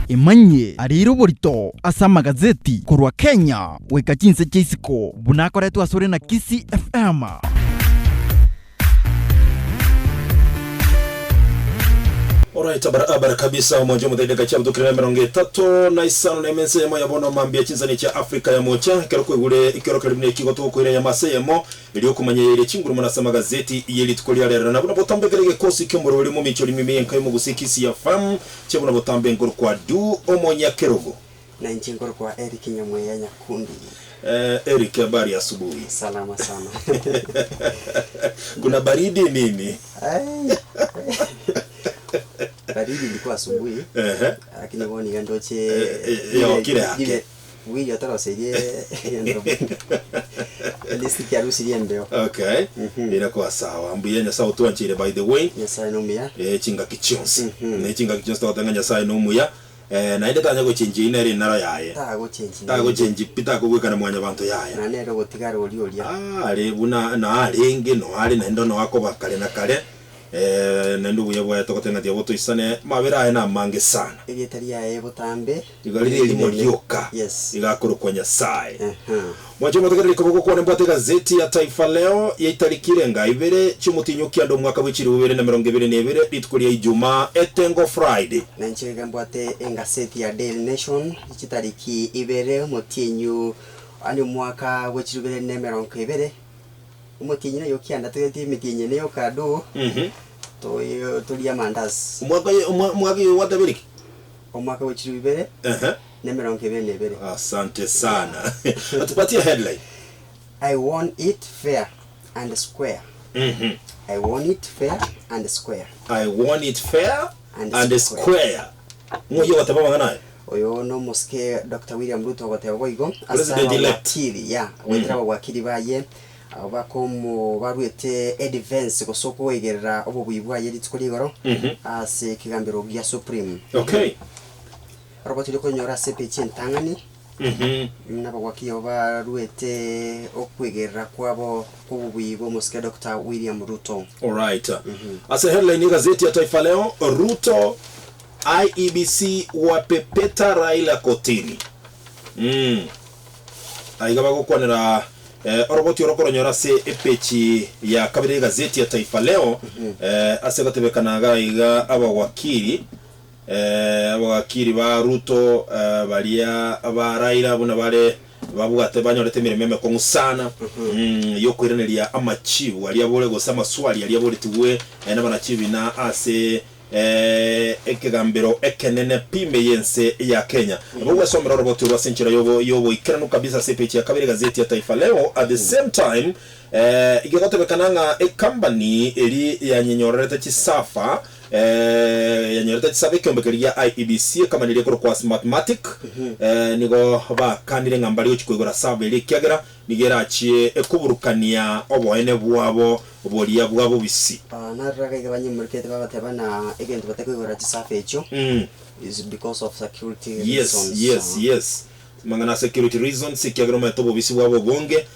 Emanyie areire oborito ase amagazeti korwa Kenya goika chinse chia isiko buna akoretwe asore na Kisii FM. Alright, barabara kabisa omwancho omoteideka chiabutokire na emerongo etato na isano na emensa eyemo ya bono mambia chinsani chia Afrika ya mocha ekero kwaigure ekiorokererio buna eki gotogokoira eyemo ase eyemo erio okomanya eire chinguru mono ase amagazeti ye rituko ria rero na buna botambe ekero egekosi ki'omorweri omomichori mime y'enka y'omogusii Kisii FM chia buna botambe nkoro kwa Du omonyakerogo. Na inche nkorokwa Eric Nyamweya Nyakundi. Eh, Eric habari ya asubuhi. Salama sana. Kuna baridi nini? Ai. Baridi ilikuwa asubuhi. Ehe. Lakini bono iga ndoche Eh, eh, yokire ake. Wili otaroseirie at least kiarusirie embeo. Okay. Inakuwa sawa. Mbuya Nyasaye otwancheire by the way. Nyasaye nomuya. Eh, chingaki chionsi. Ne chingaki chionsi togoteba ng'a Nyasaye nomuya. Eh, naende tanya gochenchia inere enaro yaye. Tagochenchi. Tagochenchi pi takogwekana mwanyabanto yaya. Na nere ogotigara oria oria. Ah, are buna naarenge, noare naende noa koba kare na kare. Eh, naende obuya bwaye togoteba ng'a tiga botoisane, amabera aye namange sana. Erieta riaye botambe. Iga rire erimo rioka, Yes. iga akorokwa Nyasae. Ehe. Mwanche omotegereri koba ogokwana embwate egazeti ya Taifa Leo yaitariki erenga ibere chi'omotienyi o kianda omwaka bwe chilifu ibere na emerongo ebere na ebere rituko ria Ijumaa etengo Friday. Na inche iga mbwate engaseti ya Daily Nation chitariki ibere omotienyi ani omwaka bwe chilifu ibere na emerongo ebere omotienyi naye o kianda toyeti emetienyi ene yoka do toyo torie amandasi. Omwaka oye omwa omwaka oyo gwatabire ki? Omwaka bwe chilifu ibere na emerongo ebere na ebere. Asante sana. Tupatie headline. I won it fair and square. I won it fair and square. I won it fair And and square. square. Ng'o oyio ogoteba amang'ana aya? Oyo nomosike Doctor William Ruto ogoteba boigo ase President elect. abawakili ya goetera abawakili baye abo bakomo baruete advance gose okoigerera obobui bwaye rituko rigoro ase ekegambero gia Supreme. Okay. Roboti rikonyora ase epeji entang'ani nabagwaki abo baruete okwegerera kwabo kw'obobui bw'omosike Doctor William Ruto. Alright. Ase headline y'egazeti ya Taifa Leo, Ruto IEBC wapepeta Raila kotini. Mm. Aiga bagokwanera eh, oroboti oro okoronyora ase epeji ya kabere y'egazeti ya Taifa Leo eh, ase gotebekana iga iga abawakili Abagakiri ba Ruto baria ba Raila buna bare babwate banyorete emeremo emekong'u sana yokoiraneria amachibu aria abore gose amaswali aria aboretigwe nabanachibina ase ekegambero ekenene pi ime y'ense ya Kenya. Nabo gwesomera oroboti orwo ase enchera yoboikeranu kabisa ase epeji ya kabere egazeti ya Taifa Leo. At the same time igegotebekana ng'a ecompany eri yanyenyorerete chisafa Yanyorete chisaba ekeombe keria gia IEBC ekamani eria ekorokwa Smartmatic nigo bakanire ng'a mbare gochia koigora server eria ekiagera nigo erachie ekoburukania oboene bwabo boria bwa bobisi. Narora iga banyemurikete bagateba na egento batakoigora chisafa echio is because of security Yes, reasons. yes, yes. Amang'ana a security reasons ekiagera omanyete obobisi bwabo obonge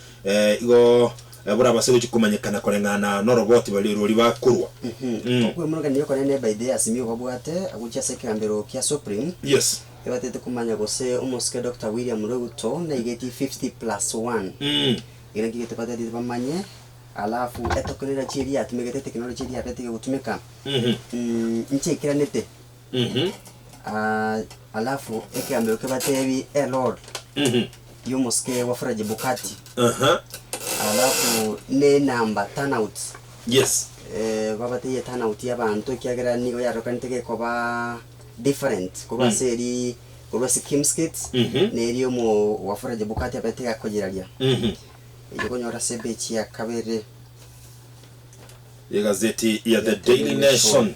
igo borabase gochia komanyekana koreng'ana noroboti baria roria bakorwa. Okwemurungania okonene by the Azimio babwate gochia ase ekegambero kia Supreme Yes. ebatete komanya gose omosike Doctor William Ruto naigetie 50 plus one. Ekio nakio gete batatete bamanye alafu etokenera chiria yatumegete etekinology eria yabete egotumeka ncheikeranete Alafu ekegambero kebatebi erole y'omosike Wafula Chebukati alafu ne number turnout Yes. Babatebie turnout y'abanto ekiagera nigo yarokanete gekoba different korwa ase eri korwa ase Kimskit na eri omo Wafula Chebukati abete gakoyeraria. Eyio okonyora ase epeji ya kabere. Egazeti ya The Daily Nation.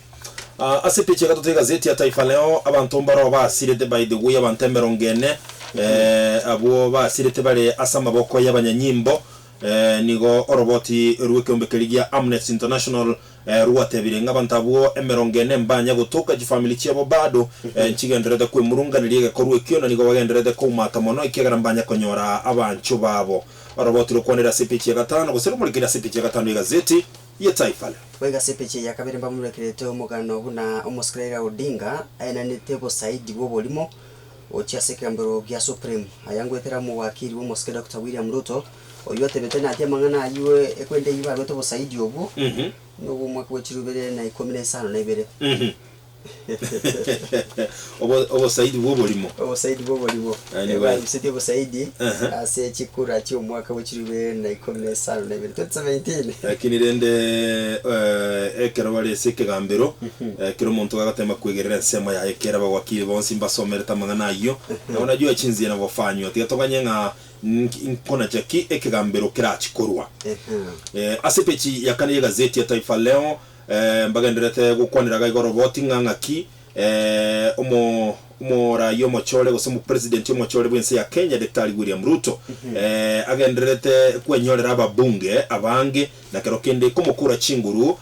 Ah, ase epeji ya gatato y'egazeti ya Taifa Leo, abanto mbaroo basirete by the way abanto emerongo ene eh, abwo basirete bare ase amaboko y'abanyanyimbo eh, nigo oroboti rw'ekeombe keria gia Amnesty International eh, rwatebire ng'a abanto abwo emerongo ene mbanya gotoka chifamiri chiabo bado eh, nchigendererete kwemurunganeria egekorwa ekio na nigo bagendererete koumata mono ekiagera mbanya konyora abanchwa babo. Oroboti rokwanire ase epeji ya gatano gose romorekire ase epeji ya gatano y'egazeti. ya Taifa Leo. Boigo ase epeji eye ya kabere mbamorekerete omogano buna omosike Raila Odinga aenanete obosaidi bw'oborimo gochia ase ekegambero gia Supreme. Aya ngoetera omowakiri bw'omosike Doctor William Ruto oyio otebete natie amang'ana ayio ekwende eyio barwete obosaidi obwo nobw'omwaka bwe chilifu ibere na ikomi na isano na ibere. Obo- obosaidi bw'oborimo. Obosaidi bw'oborimo. Anyway. Barusetie obosaidi Aha. ase chikura chi'omwaka bwe chilifu ibere na ikomi na isano na ibere, 2017. Lakini rende eh, ekero bare ase ekegambero eh, kera omonto gagatema kwegerera ensemo yaye kera abawakili bonsi mbasomerete amang'ana ayio na unajua chinzia nabofanywa tiga toganye ng'a nk- nkonacha ki ekegambero kerachikorwa. Ehe. Eh, ase epeji ya kane y'egazeti ya Taifa Leo Mbagendererete gokwanera iga igoro boti ng'a ng'aki omo omoraia omochore gose omopresident omochore bw'ense ya Kenya Daktari William Ruto agendererete kwenyorera ababunge abange na kero kende komokura chinguru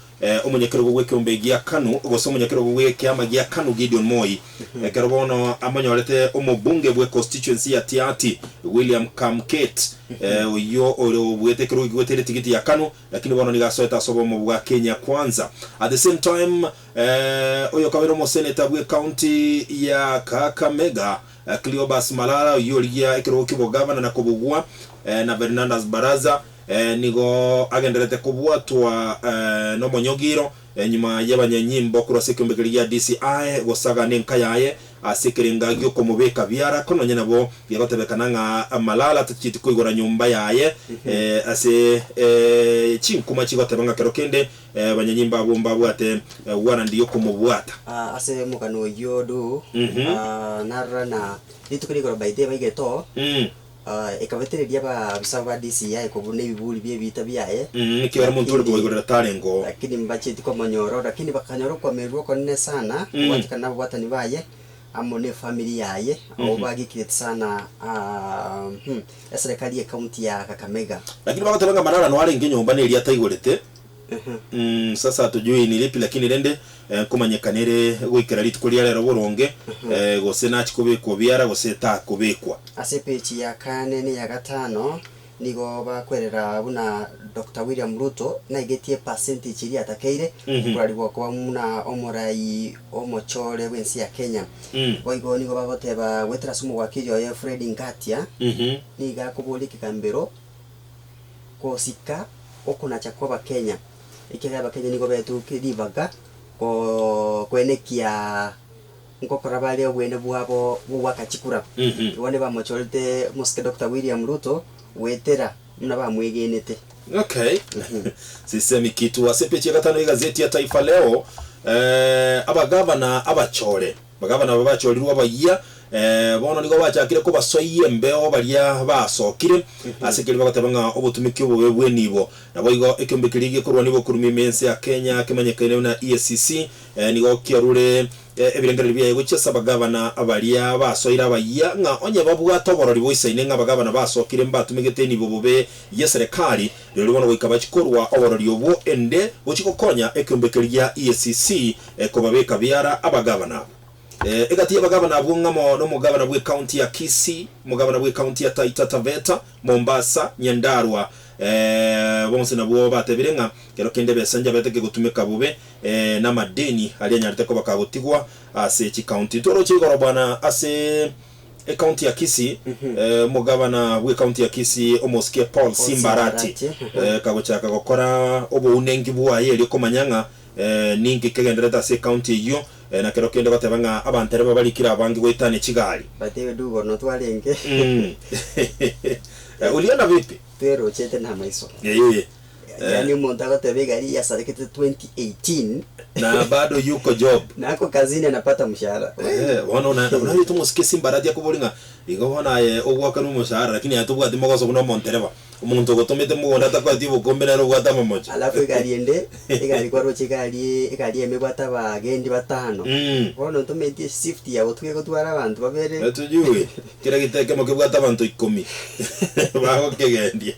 omonyakerogo bw'ekeombe gia Kanu gose omonyakerogo bw'ekeama gia Kanu Gideon Moi ekero bono amonyorete omobunge bwe constituency ya Tiaty William Kamket oyio ore obuete ekerogo kigweteire tigiti ya Kanu. Lakini bono nigo asoete ase obomo bwa Kenya Kwanza. At the same time, oyo kabere omoseneta bwe county ya Kakamega, Cleobas Malala oyio origia ekerogo ki'obogavana na kobugwa na Bernandas Baraza nigo agendererete kobwatwa nomonyogiro nyuma y'abanyanyimbo korwa ase ekeombe keria gia DCI gosaga nenka yaye Ase ekerenga gi'okomobeka biara, ko nonya nabo gegotebekana ng'a Malala tachieti koigora nyomba yaye ase chinkuma chigoteba ng'a kero kende abanyanyimbo abwo mbabwate warrant y'okomobwata. Ase omogano oyio du, narora na rituko rigoro by the baigete oo, ekabetereria abaabisa ba DCI kobuna ebiburi bi'ebiita biaye, Ekiagera omonto ore lakini kobaigorera tarenge oo. lakini mbachieti komonyora oo, lakini bakanyora okwamererwa okonene sana, kobwatekana nababwatani baye, amo nefamiri yaye, abwo bagikireti sana eserekari y'ecounty ya Kakamega. Lakini bagoteba ng'a Malala noarenge enyomba neria ataigorete. Sasa hatujui ni lipi lakini rende nkomanyekana ere goikera rituko ria rero boronge gose nachie kobekwa biara gose takobekwa. Ase epeji ya kane na eya gatano nigo bakwerera buna Doctor William Ruto naigetie epercentage eria atakeire okorarigwa koba buna omorai omochore bw'ense ya Kenya. Boigo nigo bagoteba goetera ase omowakili oye Fred Ngatia nigo akoboria ekegambero gosika okonacha kw'Abakenya, ekiagera Abakenya nigo betukia ribaga koenekia ngokora bare obwene bwabo bw'ogoaka chikura. Igo nibamochorete omosike Doctor William Ruto goetera buna bamwegenete. Okay. Sisemi kitu ase epeji ya gatano y'egazeti ya Taifa Leo, abagavana abachore. Bagabana aba bachorirwe abayia, bono nigo bachakire kobasoyia embeo baria basokire, ase keria bagoteba ng'a obotumiki obobe bw'enibo. Naboigo ekeombe keria gekorwa nibo korwa ime ense ya Kenya kemanyekaine buna EACC, nigo kiarure ebirengererio biaye gochia ase abagabana baria basoire abayia ng'a onye babwate oborori boisaine ng'a abagabana basokire mbatumegete enibo bobe y'eserekari, rirorio bono goika bachie korwa oborori obwo ende gochia gokonya ekeombe keria gia EACC Ekobabeka biara abagabana abwo. Egati y'abagabana abwo ng'amo nomogabana bw'ecounty ya Kisii, omogabana bw'ecounty ya Taita Taveta, Mombasa, Nyandarua, bonsi nabwo batebire ng'a kero kende ebesa njabete kegotumeka bobe namadeni aria anyarete koba kagotigwa ase chicounty. Ntoroche igoro bwana ase ecounty ya Kisii, omogabana bw'ecounty ya Kisii omosike Paul Simbarati kagochaka gokora obounenki bwaye erio komanya ng'a Ninki kegendererete ase ecounty eyio, na kero kende goteba ng'a abantereba barikire abange goetania chigari? Batebe dugo no twarenge. Uliona vipi? Twerochete namaiso. Ee. Yaani omonto agoteba egari yasarekete 2018. Na bado yuko job. Na ako kazini anapata mshahara. Bono onaete omosike Simbarati akoboria ng'a igo bono aye ogoakanwa omoshahara lakini aye tobwati mogoso buna omontereba. Omonto ogotomete mogondo atakoeti obokombe nere obwate amamocho. Alafu egari ende, egari kwaroche egari, egari emo ebwate abagendi batano. Bono ntometie eshift ya botuko egotwara abanto babere. Hatujui, kera gento ekemo kebwate abanto ikomi bagokegendia.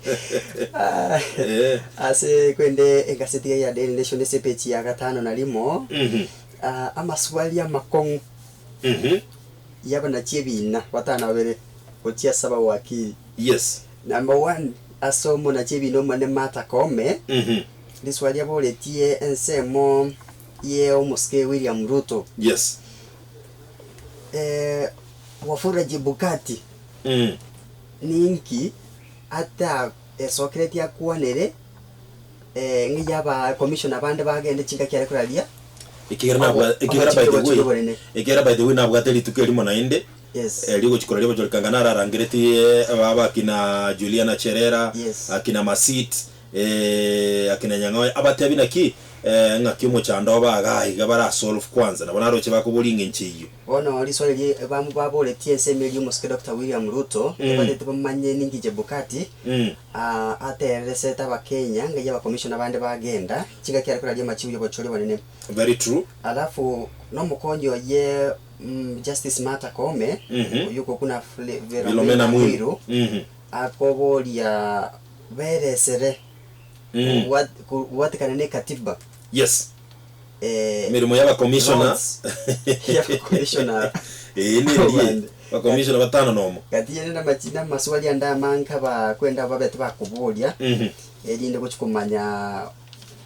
Eh. Ase kwende egaseti ya Daily Nation ase epeji ya gatano na rimo, amaswali amakong'u y'abanachi ebiina batano na babere gochia ase abawakili. Yes. Number one, ase omonachi ebiina omonene Martha Koome, Riswali aboretie ensemo ye omosike William Ruto. Yes. Eh, Wafula Chebukati Mm. ninki ata esokeretie akwanere eh, ng'ai aba commissioner bande bagende chingaki are koraria Ekiagera nabwa Obo- ekiagera by the obochiki way obonene. ekiagera by the way nabwate rituko erimo naende Yes. rigochi koraria obochori naro arangeretie baba akina Juliana Cherera Yes. akina Masit akina Nyang'oe abatebi naki ng'aki omochando obe igaa iga bara solve kwanza nabo naroche bakoboria eng'encho eyio. Bono riswali rie bamwe baboretie ensemo eria omosike Doctor William Ruto ebarete bamanye ninki Chebukati atereresete abakenya ng'ai abacommissioner bande bagenda chingaki are koraria amachibu yobochori obonene. Very true. Alafu nomokonyi oye Justice Martha Koome oyio okokuna Philomena Philomena Mwilu. Mwilu akoboria beresere kobwatekana ne katiba. Yes. Emeremo ya abacommissioner. Roles ya abacommissioner. Ee neririe abacommissioner batano nomo. Gati yende na amaswali ande amange abakwenda babete bakoboria erinde gochia komanya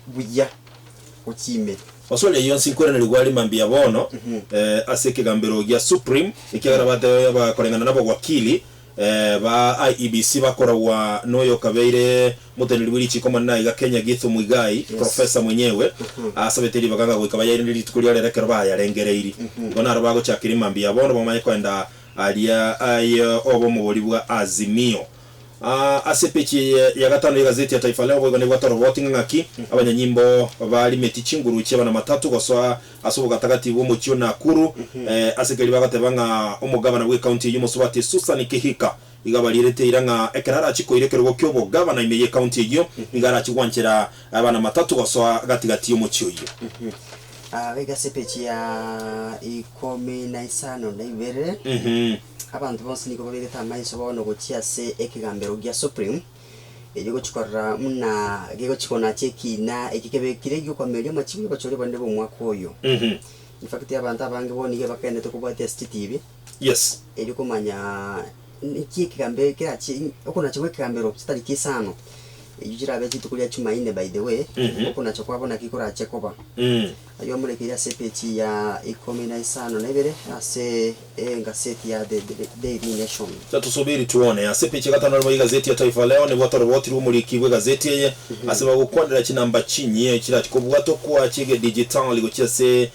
buya gochia ime. Maswali ayio onsi nkoiranerigwa are mambia bono ase ekegambero gia Supreme ekiagera batebe bakoreng'ana nabawakili Ba IEBC bakoragwa noyokabeire moteneneri bwe richiiko omonene aiga Kenya Githu Muigai, Professor mwenyewe, asabete ribaga ng'a goika bayairanie rituko ria rero ekero bayarengereiri. Igo naro bagochakera imambia bono bamanye koenda aria aye obomobori bwa Azimio. Ase epeji eye ya gatano y'egazeti ya Taifa Leo boigo nebwate oroboti ng'a ng'aki abanyanyimbo barimeti chinguru chi'abanamatatu gosoa Ase obogatagati bw'omochie o Nakuru, ase keria bagoteba ng'a omogabana bw'ecounty eyio omosubati Susan Kihika igo abarierete eira ng'a ekero arachie koira ekerogo ki'obogabana ime y'ecounty eyio nigo arachie gwanchera abana matatu gosoa gati gati y'omochie oyio. Iga ase epeji ya ikomi na isano na ibere, abanto bonsi nigo babegete amaiso bono gochia ase ekegambero gia Supreme. Erio gochia korora buna gegochia konacha ekiina eke kebekire gi'okoamereria amachibu y'obochori obonene bw'omwaka oyo. In fact abanto abange bono nigo bakaendete kobwatia ase chitibi Yes. erio komanya nki ekegambe kerache okonacha gwa ekegambero chitariki isano eyio chirabe rituko ria Jumaine by the way, okonacha kwabo naki korache koba. Ayio amorekeire ase epeji ya ikomi na isano na ibere ase engaseti ya The Daily Nation. Cha tusubiri tuone. Ase epeji ya gatano nabo y'egazeti ya Taifa Leo nebwate oroboti rw'omoriki bw'egazeti eye ase bagokwanera chinamba chinyia chirachi kobwatokwa chi'egedijitali gochia ase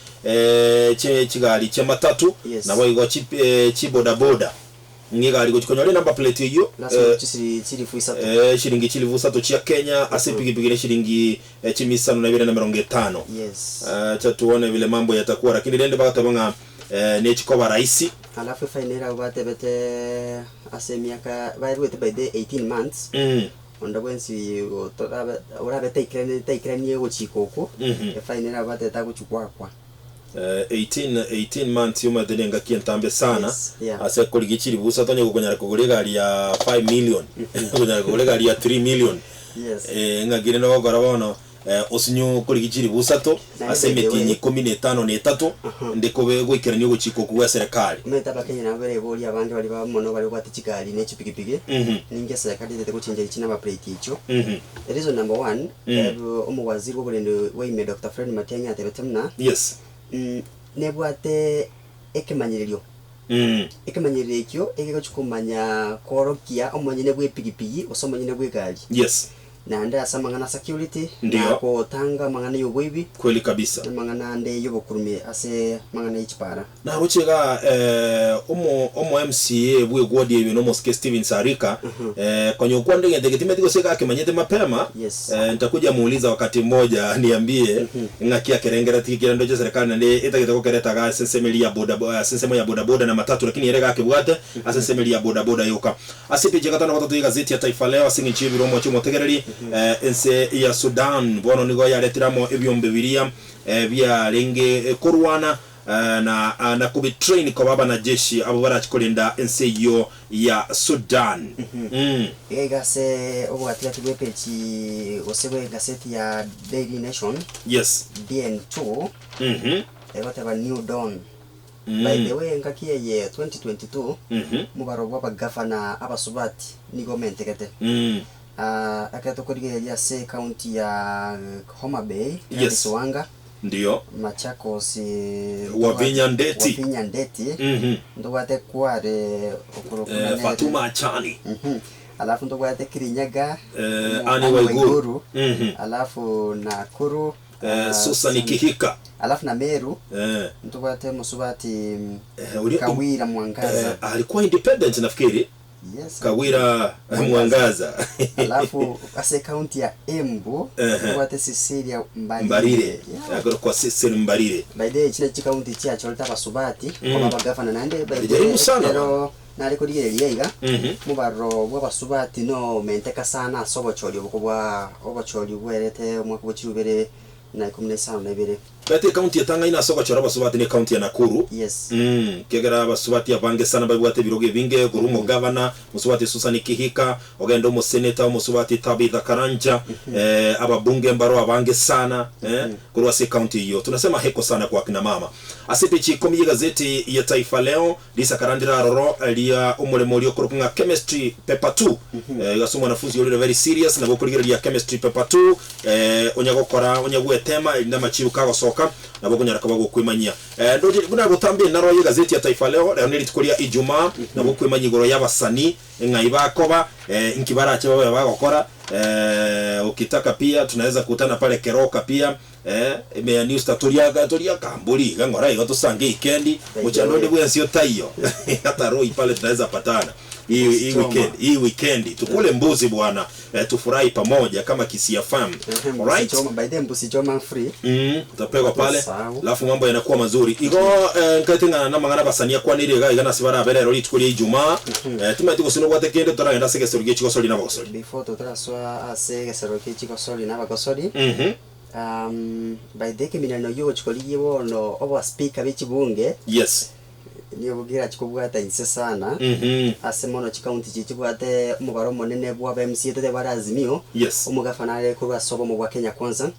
chigari chi'amatatu naboigo chibodaboda. Ng'a egari gochia konyora enumber plate eyio Lasima chisiri chilifu isato. shilingi chilifu isato chia Kenya ase epigipigi ne shilingi chimia isano na ibere na emerongo etano. Yes. Acha tuone vile mambo yatakuwa lakini rende bagateba ng'a nechikoba rahisi. Alafu efaina ere abwo batebete ase emiaka baeruete by the 18 months onde bwensi otorabe orabe taikerani taikeranie ogochika okwo efaina ere abwo batebete agochia goakwa. 18 18 months omanyete nengaki entambe sana Yes, yeah. ase korigia chiribusa tonya gokonyara kogora egari ya 5 million okonyara kogora egari ya 3 million Yes. eh, ng'aki rende ogokora bono eh, osinye korigia chiribusa to Naende ase by the way- emetienyi ikomi na etano na etato inde kobe goikerania ogochika okwo gwa eserekari. Omanyete abakenya nabo bareboria abange baria ba mono baria babwate chigari ne chipigipigi ninki eserekari etete gochengeria chinumber plate echio. Reason number one, omowaziri bw'oborendi bwa ime Doctor Fred Matiang'i atebete buna Yes. nebwate ekemanyererio. Ekemanyererio ekio egegochia komanya koorokia omonyene bw'epigipigi gose omonyene bw'egari. Yes. Naende ase amang'ana a security, Ndio. na gotanga amang'ana y'oboibi, Kweli kabisa. na amang'ana ande y'obokurumi ase amang'ana ye chipara. Naroche iga omo omo MCA bwe ward eye nomosike Stephen Sarika konya okwanire egento eke timanyeti gose iga akemanyete mapema Yes. nitakuja muuliza wakati mmoja aniambie ng'aki akerengeretie ekiagera ndoche serikali naende etagete gokereta iga ase ensemo eria ya boda ase ensemo ya bodaboda na matatu lakini ere iga akebwate ase ensemo eria ya bodaboda yoka. Ase epeji ya gatano na gatato y'egazeti ya Taifa Leo ase eng'encho y'ebiro omochie omotegereri ense ya Sudan bono nigo yaretire amo ebiombe biria biarenge korwana na na kobitrain koba abanajeshi abwo barache korenda ense eyio ya Sudan. Iga iga ase obogatigati bw'epeji gose bw'egaseti ya Daily Nation, Yes. DN2, egoteba New Dawn. By the way engaki eye 2022, omobaro bw'abagavana abasubati nigo omentegete. Ah, ekero tokorigereria ase ecounty ya Homa Bay, Gladys Yes. Wanga, Ndio. Machakos, Wavinya Ndeti. Wavinya Ndeti, Mhm. ntobwate Kware okorokwa Eh, nere. Fatuma Achani. Alafu ntobwate Kirinyaga, Eh, Anne Anne Waiguru. Waiguru. Mhm. Alafu Nakuru, Eh, ah, Susan Kihika. Alafu na Meru Eh, ntobwate Musubati eh, uli- Kawira Mwangaza. eh, alikuwa independent nafikiri. Yes. Kawira Mwangaza. Alafu ase county ya Embu Ehe. ntobwate Cecilia Mbarire. Mbarire. Yeah. Agora kwa Cecil Mbarire. By the way chire chikaunti chiachorete abasubati Mm. koba abagavana naende by the way, Jaribu sana. ekero nare korigereria iga Mhm. mobaro bwa abasubati no menteka sana ase obochori obwo bwa obochori bwerete omwaka bwa chirubere na ikomi na isano na ibere. Bete county etangaine ase ogochora abasubati ne county ya Nakuru. Yes. Kiagera abasubati abange sana babwate ebirogo ebinge korwa omogavana mosubati Susan Kihika ogende omoseneta omosubati Tabitha Karanja eh, ababunge mbaro abange sana eh, korwa ase county eyio tunasema heko sana kwa kina mama ase epeji ikomi y'egazeti ya Taifa Leo risakarandire aroro ria omoremo oria okorokwa ng'a chemistry paper 2 eh, ase omwanafunzi orire very serious nabo okorigereria chemistry paper 2 eh, onya gokora onya gwetema erinde amachibu kagosoka nabo okonyara koba gokwemanyia eh, ndoche buna gotambia naro y'egazeti ya Taifa Leo rero ne rituko ria Ijumaa nabo okwemanyia igoro y'abasani ng'ai bakoba eh, nki barache babe bagokora eh, ukitaka pia tunaweza kutana pale Keroka pia eh, ime ya New Star toriaga toria kamburi iga ng'ora iga tosange ikendi mochando onde bwensi otaiyo hata Roy pale tunaweza patana hii hii Choma. weekend hii weekend tukule mbuzi bwana eh, tufurahi pamoja kama Kisia fam. Alright. Choma by the mbusi choma free. Utapegwa pale Sawa. alafu mambo yanakuwa mazuri igo eh, nkaiteng'ana na mang'ana basania kwanire iga iga nasi baraberero rituko ria Ijumaa eh, timaeti gose nobwate kende toragenda ase egesero gie chigosori na abagosori. Before totaraswa ase egesero kie chigosori na abagosori. By the ekeminano yogochikorigia bono oba speaker be chibunge Yes. nigo bwera chikobwata inse sana. Ase mono chikaunti chichi chibwate omobaro omonene bwa aba MCA totebe bare Azimio. Omogafana are korwa ase obomo bwa Kenya Kwanza.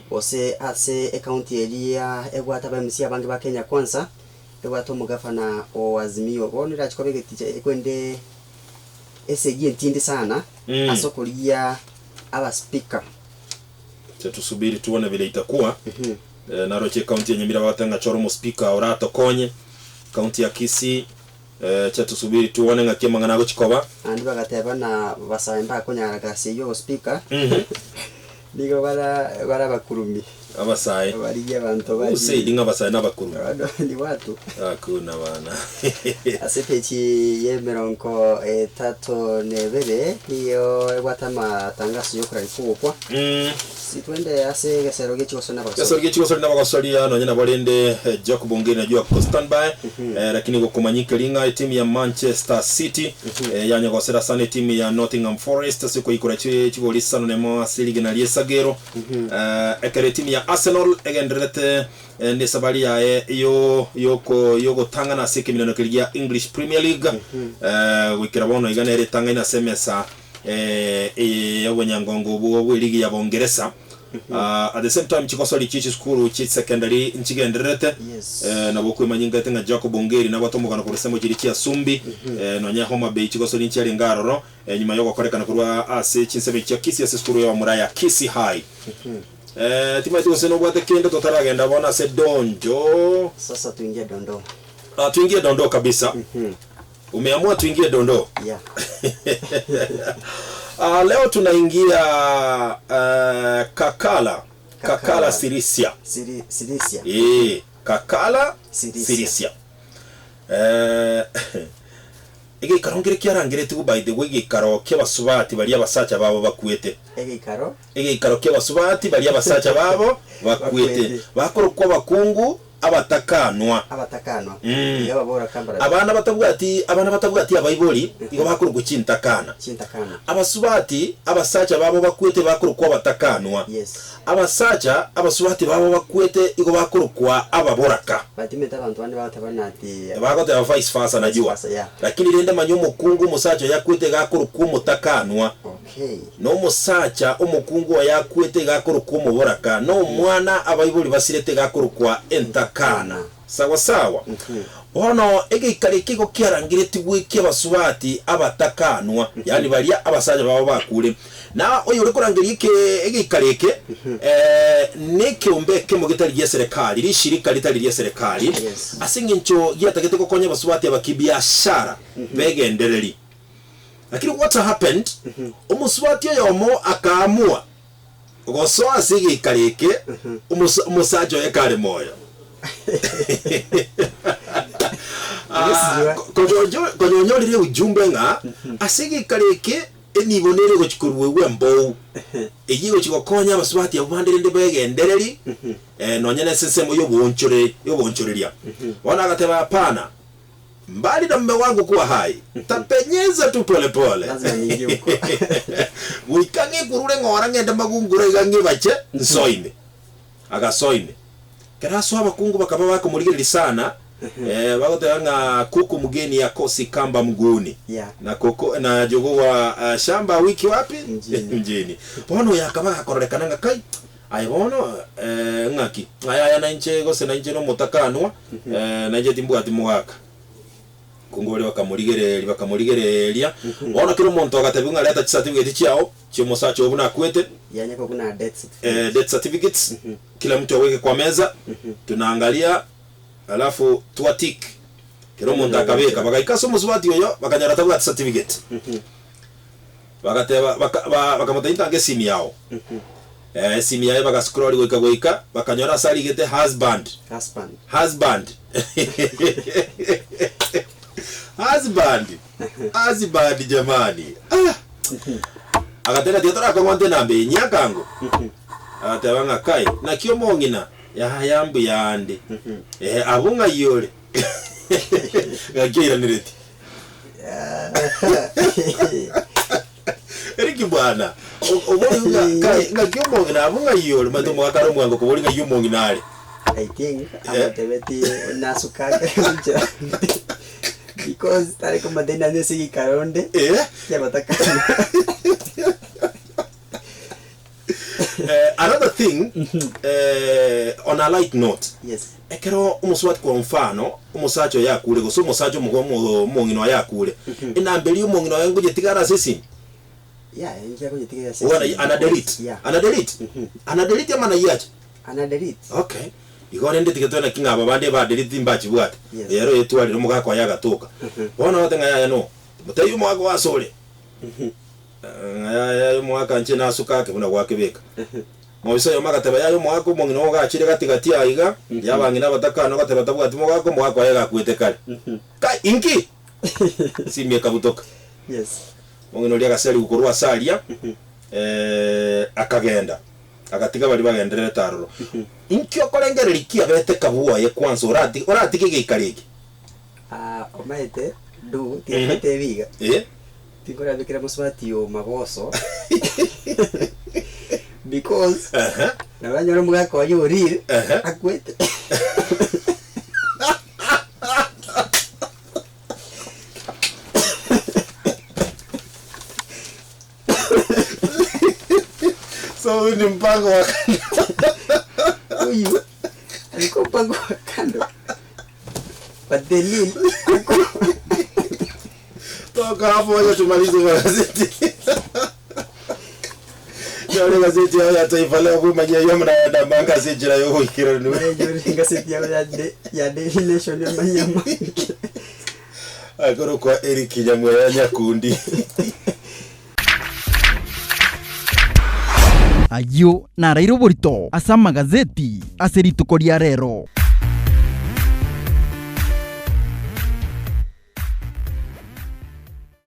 Gose ase ekaunti eria ebwate aba MCA abange ba Kenya Kwanza ebwate omogafana o Azimio bono erachikoba egeticha ekwende esegi entindi sana ase okorigia aba speaker. Cha tusubiri tuone vile itakuwa. Eh, naroche kaunti ya Nyamira batenga choro mo speaker oratokonye kaunti ya Kisii eh, cha tusubiri tuone ng'aki amang'ana agochikoba. Andi bagateba na basae mbakonyara gasi eyo speaker. Nigo bara bara bakurumi. Abasae barigia abanto bari. Usaidi ng'a abasae n'abakurumi. Bado ni watu. Hakuna bana. Ase peji y'emirongo etato nebere niyo ebwate amatangaso yokorarikogokwa. Sitwende ase egesero giechigosori na Gesero abagosori. giechigosori na abagosori nonya nabo rende eh, Jacob Ongeri najua ko standby eh, lakini gokomanyika ring'a etimu ya Manchester City eh, yanyagosera sana etimu ya Nottingham Forest ase koikora chigori isano nemo ase rigena ria esagero eh, ekero etimu ya Arsenal egendererete eh, ne esabari yaye yo yoko yogotang'ana ase ekeminano keria gia English Premier League eh, goikera bono iga nere etang'aine ase emesa eh, eh, obonyangongo obwo bwe ligi ya Bongeresa. At the same time chikosori chi chisukuru chi secondary nchigendererete. Yes. Eh, nabo kwemanya ngate ng'a Jacob Ongeri nabo atomogana korwa ase chiri chia Sumbi eh, nonya Homa Bay chigosori nchiarenge aroro eh, nyuma yogokorekana korwa ase chinsemo chia Kisii ase esukuru ya omura ya Kisii High. Eh, timaeti gose nobwate kende totaragenda bono ase donjo. Sasa tuingie dondoo. Ah, tuingie dondoo kabisa. Umeamua tuingie dondoo. Yeah. Ah, leo tunaingia Kakala. Kakala, Kakala. Sirisia. Sirisia. Eh, Kakala Sirisia. Sirisia. Eh, egeikaro nkere kiarangeretigwe by the way egeikaro ki'abasubati baria abasacha babo bakwete. Egeikaro Egeikaro ki'abasubati baria abasacha babo bakwete. Bakwete. Bakorokwa abakungu abatakanwa. Abatakanwa. Iga babora kambara. Abana batabwati abaibori igo bakorokwa chintakana. Chintakana. Abasubati abasacha babo bakwete bakorokwa abatakanwa. Yes. Abasacha abasubati babo bakwete igo bakorokwa ababoraka. Batimete abantu bande bagotabana ati Bagoteba vice versa najua. Vice versa, yeah. Lakini rende manya omokungu omosacha oyo akwete gakorokwa omotakanwa. Okay. Na omosacha omokungu oyo akwete gakorokwa omoboraka. Na omwana abaibori basirete gakorokwa entakana. Sawa sawa. Bono egeikaro eke igo kiarangeretigwe ki'abasubati abatakanwa, yaani baria abasacha babo bakure. Na oyore korangeria eke egeikaro eke eh, nekeombe ekemo getari gia serekari, rishirika ritari ria serekari, Yes. ase eng'encho giatagete gokonya abasubati aba kibiashara begendereri. Lakini what happened, omosubati oyomo akaamua Gosoa ase egeikaro eke, omosacha oye kare moyo. Ah, konya onyorire ujumbe ng'a ase egeikaro eke enibo nere egochi koruegwa embou, eyio egochi gokonya abasubati abwo bande rende begendereri, eh, nonya na ase ensemo y'oboonchoreri y'oboonchoreria. Bono agateba hapana, Mbali na mume wangu kuwa hai, tapenyeza tu pole pole. Lazima niingie huko. Goika ng'ikurure ng'ora ng'ende magungura iga ng'ibache nsoime. Agasoime. Kero asoa abakungu bakaba bakomorigereria sana, eh, bagoteba ng'a kuku mgeni akosi kamba mguuni. Yeah. Na koko na jogoo wa uh, shamba wiki wapi? Mjini. Mjini. Bono oyo akaba gakororekana ng'a kai Aye bono, ng'aki? Aye aya nainche, gose nainche nomotakanwa, nainche timbwati mogaka. Kungu baria bakamorigereria, bakamorigereria. Bono kera omonto agatebiwa ng'a reta chicertificate chiao chi'omosacha oo buna akwete, Yanyekwa buna death certificate. death certificates, kila mtu aweke kwa meza, tunaangalia alafu twatick. Kera omonto akabeka, bagaika ase omosubati oyo, bakanyora tabwati certificate. Bagateba, baka, ba, bakamotebia ntange esimi yao. Eh, esimi yaye bagascroll goika goika, bakanyora ase arigete husband. Husband. Husband. Husband. Husband jamani. Ah. Agateba tiga torakong'onte enamba eye nyiakango. Agateba ng'a kai, naki omong'ina, yaya mbuya ande. Eh, abwo ng'ai ore? Ng'aki oiraneretie? Eriki bwana, obori ng'a kai ng'aki omong'ina abwo ng'ai ore? Omanyete omogaka are omwango kobori ng'ai omong'ina are. I think amotebetie nasuka akere because tari komotebia nanye ase egeikaro onde Eh? kiagotakana. Eh, another thing, eh, on a light note, Yes. ekero omosubati kwa mfano, omosacha oye akure gose omosacha omogo omo- omong'ina oye akure, enamba eria omong'ina oye ngoyetigara ase esimi? Yeah, inche akoyetiga ase Oana esimi ana delete? Yeah. Ana delete? Ana delete ama nayiache? Ana delete. Okay. Igo rende tiga tore naki ng'a aba bande ba delete mbachibwate. Yes. Ero oyetwarire omogaka oye agatoka. Bono ogote ng'a yaya no, motebie omogaka oo ase ore. Ng'a yaya omogaka inche nasuka ake buna gwakebeka. Mobisa oyomo agateba, Yaya omogaka omong'ina oo gachire gati gati aa iga, yabang'ina abatakana ogateba tabwati mogaka, omogaka oye gakwete kare. Kai, inki? Esimi ekabutoka. Yes. Omong'ina oria agaserigwa korwa ase aria, akagenda, agatiga baria bagendererete aroro. Inki okorengereria kiabete kabwoye kwanza orati oratige egeikaro eke? Ah, omanyete, ndugu, tiga ngotebi iga. Eh? Tinkorabekera mosubati oo magoso because Ehe. nabo anyore omogaka oye orire Ehe. akwete. So huyu ni mpango wa Huyu alikuwa mpango wa kando but the lil Toka hapo wacha tumalize magazeti. Yale gazeti yao ya Taifa Leo kumanyia yo mnaenda manga si njira yo gwikira ni. Ngaseti yao ya ya Daily Nation ya manyama. Agoro kwa Eric Nyamweya Nyakundi. Ayio naraire oborito ase amagazeti ase rituko ria rero.